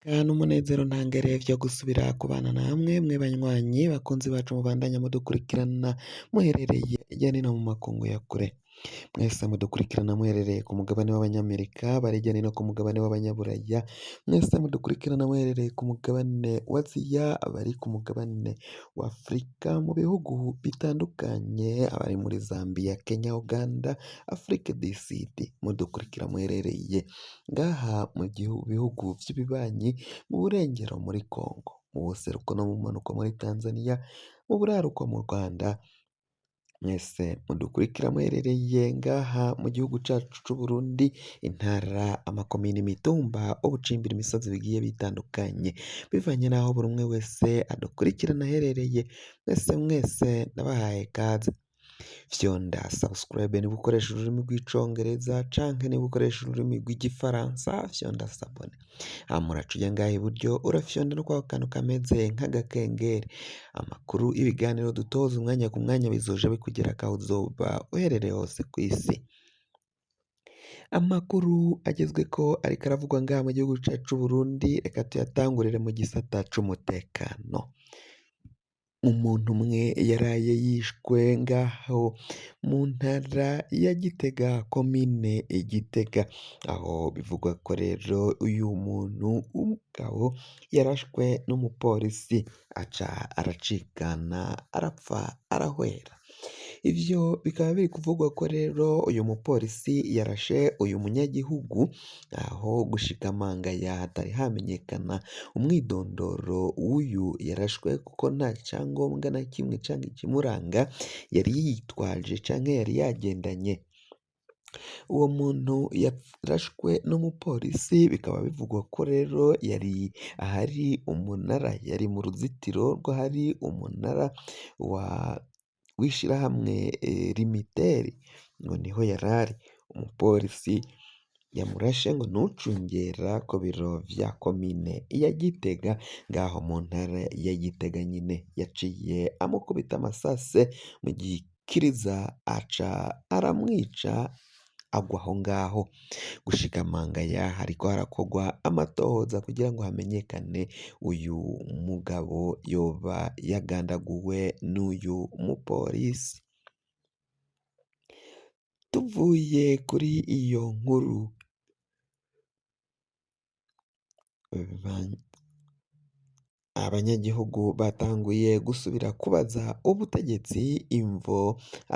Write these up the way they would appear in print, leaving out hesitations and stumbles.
N'umunezero ntangere vyo gusubira kubana namwe mwe banywanyi bakunzi bacu mubandanya mudukurikirana muherereye hirya no hino mu makungu ya kure. Mwese mudukurikirana muherereye ku mugabane w'abanyamerika, bari hirya no hino ku mugabane w'abanyaburaya, mwese mudukurikirana muherereye ku mugabane wa Aziya, abari ku mugabane wa Afurika mu bihugu bitandukanye, abari muri Zambia, Kenya, Uganda, Afrique du Sud, mudukurikira muherereye ngaha mu bihugu vy'ibibanyi, mu burengero muri Congo, mu buseruko no mu bumanuko muri Tanzania, mu buraruko mu Rwanda, mwese mudukurikira muherereye ngaha mu gihugu cacu c'Uburundi, intara, amakomine, imitumba, ubucimbiri, imisozi bigiye bitandukanye, bivanye n'aho buri umwe wese adukurikirana aherereye, mwese mwese ndabahaye kaze. Fyonda subscribe niba ukoresha ururimi rw'icongereza canke niba ukoresha ururimi rw'igifaransa fyonda s'abonner. Hama uraca uja ngaha iburyo urafyonda no kwako kantu kameze nk'agakengeri. Amakuru, ibiganiro dutoza umwanya ku mwanya bizoja bikugerako aho uzoba uherereye hose kw'isi. Amakuru agezweko ariko aravugwa ngaha mu gihugu cacu c'Uburundi, reka tuyatangurire mu gisata c'umutekano. Umuntu umwe yaraye yishwe ngaho mu ntara ya Gitega, komine Gitega, aho bivugwa ko rero uyu muntu w'umugabo yarashwe n'umupolisi aca aracikana arapfa arahwera. Ivyo bikaba biri kuvugwa ko rero uyu mupolisi yarashe uyu munyagihugu, aho gushika amangaya hatari hamenyekana umwidondoro w'uyu yarashwe kuko nta cangombwa na kimwe canke ikimuranga yari yitwaje canke yari yagendanye. Uwo muntu yarashwe n'umupolisi bikaba bivugwa ko rero yari ahari umunara, yari mu ruzitiro rw'ahari umunara wa w'ishirahamwe Limitel, ngo niho yarari. Umupolisi yamurashe ngo nuwucungera ku biro vya komine ya Gitega, ngaho mu ntara ya Gitega nyene, yaciye amukubita amasase mu gikiriza aca aramwica agwa aho ngaho. Gushika amangaya hariko harakogwa amatohoza kugira ngo hamenyekane uyu mugabo yoba yagandaguwe n'uyu mupolisi. Tuvuye kuri iyo nkuru, abanyagihugu batanguye gusubira kubaza ubutegetsi imvo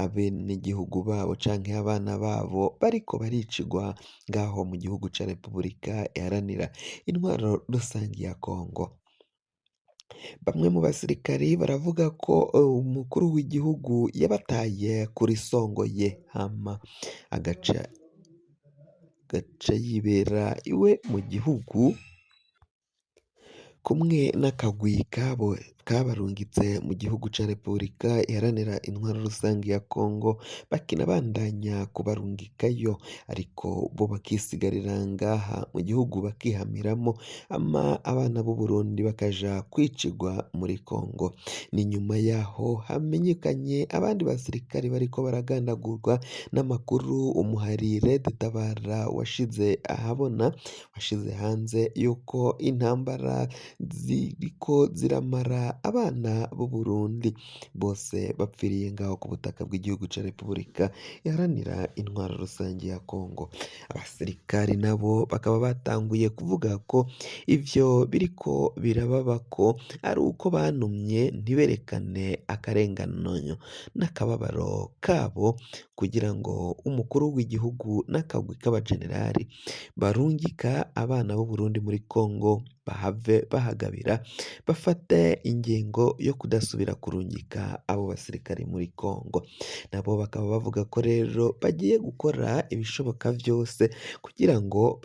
abenegihugu babo canke abana babo bariko baricigwa ngaho mu gihugu ca Repubulika Iharanira Intwaro Rusangi ya Kongo. Bamwe mu basirikari baravuga ko umukuru w'igihugu yabataye kuri songoye, hama agaca yibera iwe mu gihugu kumwe n'akagwi kabo kabarungitse mu gihugu ca Repubulika Iharanira Intwaro Rusangi ya Kongo, bakinabandanya kubarungikayo, ariko bo bakisigarira ngaha mu gihugu bakihamiramo, ama abana b'Uburundi bakaja kwicigwa muri Kongo. Ni nyuma yaho hamenyekanye abandi basirikari bariko baragandagurwa n'amakuru umuhari Red Tabara washize ahabona, washize hanze yuko intambara ziriko ziramara abana b'Uburundi bose bapfiriye ngaho ku butaka bw'igihugu ca Repubulika Iharanira Intwaro Rusangi ya Kongo. Abasirikari nabo bakaba batanguye kuvuga ko ivyo biriko birababako ari uko banumye ntiberekane akarengano n'akababaro kabo kugira ngo umukuru w'igihugu n'akagwi k'abajenerali barungika abana b'Uburundi muri Kongo bahave bahagabira, bafate ingingo yo kudasubira kurungika abo basirikari muri Kongo. Nabo bakaba bavuga ko rero bagiye gukora ibishoboka vyose kugira ngo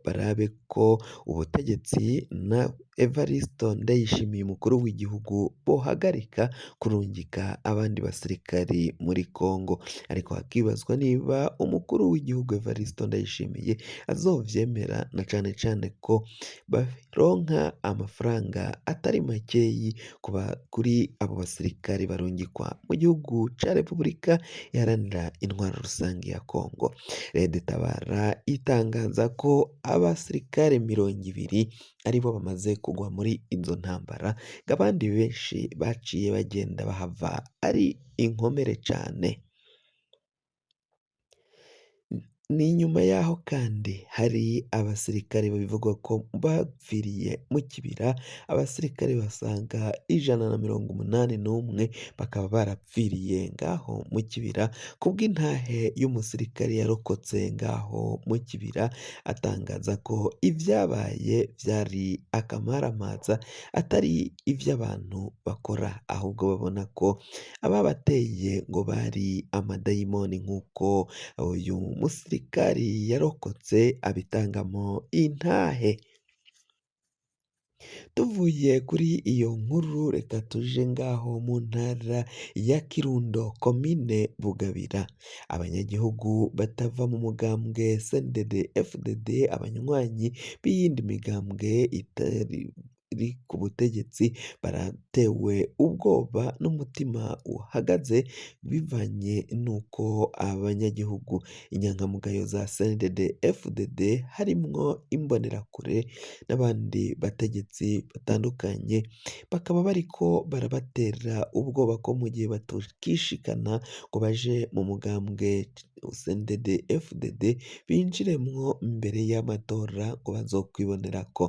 barabe ko ubutegetsi na Evariste Ndayishimiye umukuru w'igihugu bohagarika kurungika abandi basirikari muri Kongo, ariko hakibazwa niba umukuru w'igihugu Evariste Ndayishimiye azovyemera na cane cane ko baronka amafaranga atari makeyi kuri abo basirikari barungikwa mu gihugu ca Repubulika Iharanira Intwaro Rusangi ya Kongo. Rede Tabara itangaza ko abasirikare 20 aribo bamaze kugwa muri izo ntambara, ngo abandi benshi baciye bagenda bahava ari inkomere cane. Ni nyuma yaho kandi hari abasirikare bivugwa ko bapfiriye mu kibira, abasirikare basaga 181 bakaba barapfiriye ngaho mu kibira kubw'intahe y'umusirikare yarokotse ngaho mu kibira, atangaza ko ivyabaye vyari akamaramaza atari ivy'abantu bakora, ahubwo babona ko ababateye ngo bari amadayimoni nk'uko uyu musirikare yarokotse abitangamo intahe. Tuvuye kuri iyo nkuru reka tuje ngaho mu ntara ya Kirundo komine Bugabira, abanyagihugu batava mu mugambwe CNDD FDD, abanywanyi b'iyindi migambwe itari ku butegetsi baratewe ubwoba n'umutima uhagaze bivanye n'uko abanyagihugu inyankamugayo za CNDD FDD harimwo imbonerakure n'abandi bategetsi batandukanye bakaba bariko barabatera ubwoba ko mu gihe batokishikana ngo baje mu mugambwe CNDD FDD binjiremwo mbere y'amatora ngo bazokwibonerako.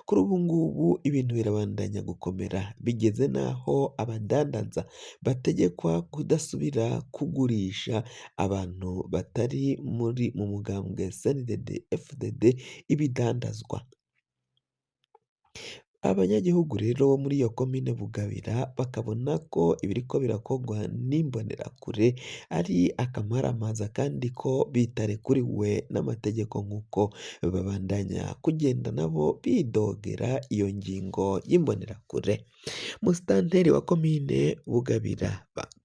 Kuri ubu ngubu ibintu birabandanya gukomera bigeze n'aho abadandaza bategekwa kudasubira kugurisha abantu batari muri mu mugambwe CNDD FDD ibidandazwa. Abanyagihugu rero bo muri iyo komine Bugabira bakabona ko ibiriko birakorwa n'imbonerakure ari akamaramaza kandi ko bitarekuriwe n'amategeko nk'uko babandanya kugenda nabo bidogera iyo ngingo y'imbonerakure. Musitanteri wa komine Bugabira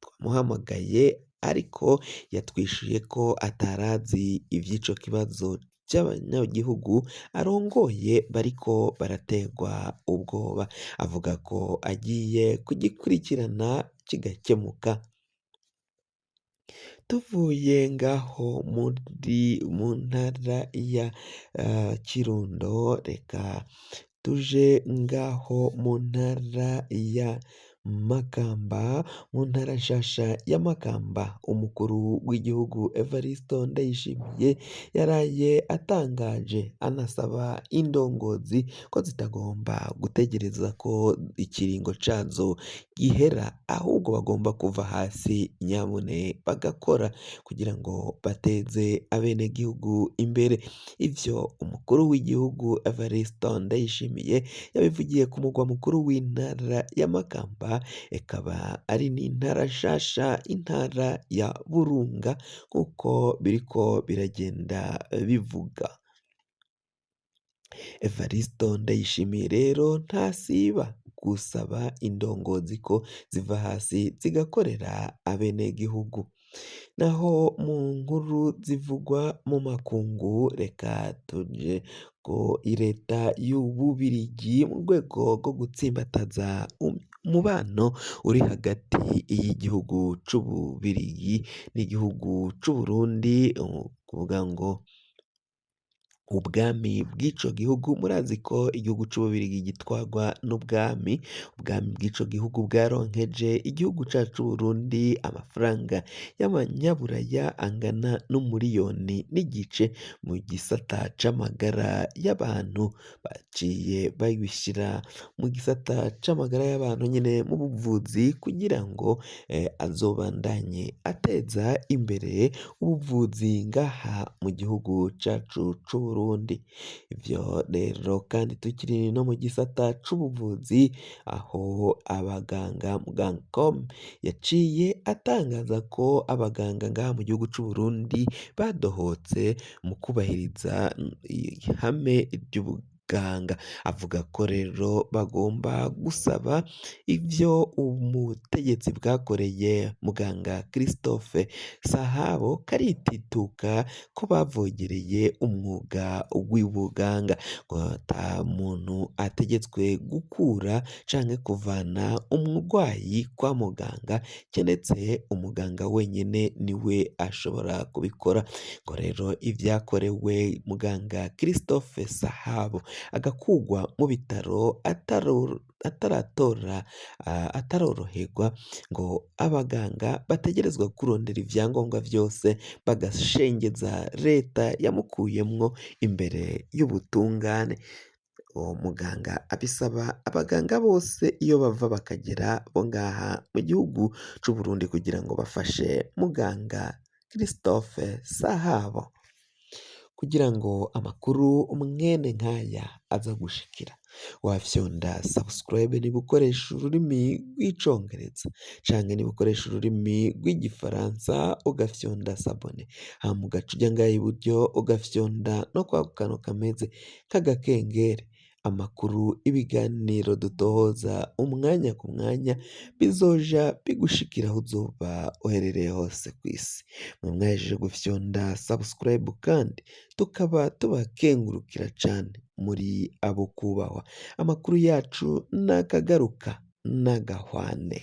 twamuhamagaye ariko yatwishuye ko atarazi ivy'ico kibazo c'abanyagihugu arongoye bariko baraterwa ubwoba, avuga ko agiye kugikurikirana kigakemuka. Tuvuye ngaho mu ntara ya Kirundo reka tuje ngaho mu ntara ya Makamba, mu ntara nshasha ya Makamba, umukuru w'igihugu Evariste Ndayishimiye yaraye atangaje anasaba indongozi ko zitagomba gutegereza ko ikiringo cazo gihera, ahubwo bagomba kuva hasi nyabune bagakora kugira ngo bateze abenegihugu imbere. Ivyo umukuru w'igihugu Evariste Ndayishimiye yabivugiye ku mugwa mukuru w'intara ya Makamba, ikaba ari n'intara nshasha, intara ya Burunga nk'uko biriko biragenda bivuga. Evariste Ndayishimiye rero ntasiba gusaba indongozi ko ziva hasi zigakorera abenegihugu. Naho mu nkuru zivugwa mu makungu reka tuje ko leta y'Ububirigi mu rwego rwo gutsimbataza umubano uri hagati y'igihugu c'Ububirigi n'igihugu c'Uburundi, kuvuga ngo ubwami bw'ico gihugu, murazi ko igihugu c'Ububirigi gitwarwa n'ubwami, ubwami bw'ico gihugu bwaronkeje igihugu cacu c'Uburundi amafaranga y'amanyaburaya angana n'umuriyoni n'igice mu gisata c'amagara y'abantu, baciye babishira mu gisata c'amagara y'abantu nyene mu buvuzi kugira ngo azobandanye ateza imbere ubuvuzi ngaha mu gihugu cacu c'Uburundi. Ivyo rero kandi tukiri no mu gisata c'ubuvuzi aho abaganga Muganga.com yaciye atangaza ko abaganga ngaha mu gihugu c'Uburundi badohotse mu kubahiriza ihame muganga. Avuga ko rero bagomba gusaba ivyo ubutegetsi bwakoreye muganga Christophe Sahabo karitituka ko bavogereye umwuga w'ubuganga, ngo ata muntu ategetswe gukura canke kuvana umurwayi kwa muganga keretse umuganga wenyene niwe ashobora kubikora. Ngo rero ivyakorewe muganga Christophe Sahabo agakugwa mu bitaro ataratora ataroroherwa, ngo abaganga bategerezwa kurondera ivyangombwa vyose bagashengeza leta yamukuyemwo imbere y'ubutungane. Uwo muganga abisaba abaganga bose iyo bava bakagera bo ngaha mu gihugu c'Uburundi kugira ngo bafashe muganga Christophe Sahabo kugira ngo amakuru mwene nkaya aza gushikira. Wafyonda subscribe niba ukoresha ururimi rw'icongereza canke niba ukoresha ururimi rw'igifaransa ugafyonda s'abonner, hama ugaca uja ngaha iburyo ugafyonda no kwako kantu kameze k'agakengeri. Amakuru, ibiganiro dutohoza umwanya ku mwanya bizoja bigushikira aho uzoba uherereye hose kw'isi. Mwe mwahejeje gufyonda subscribe kandi tukaba tubakengurukira cane muri abo kubahwa. Amakuru yacu nakagaruka n'agahwane.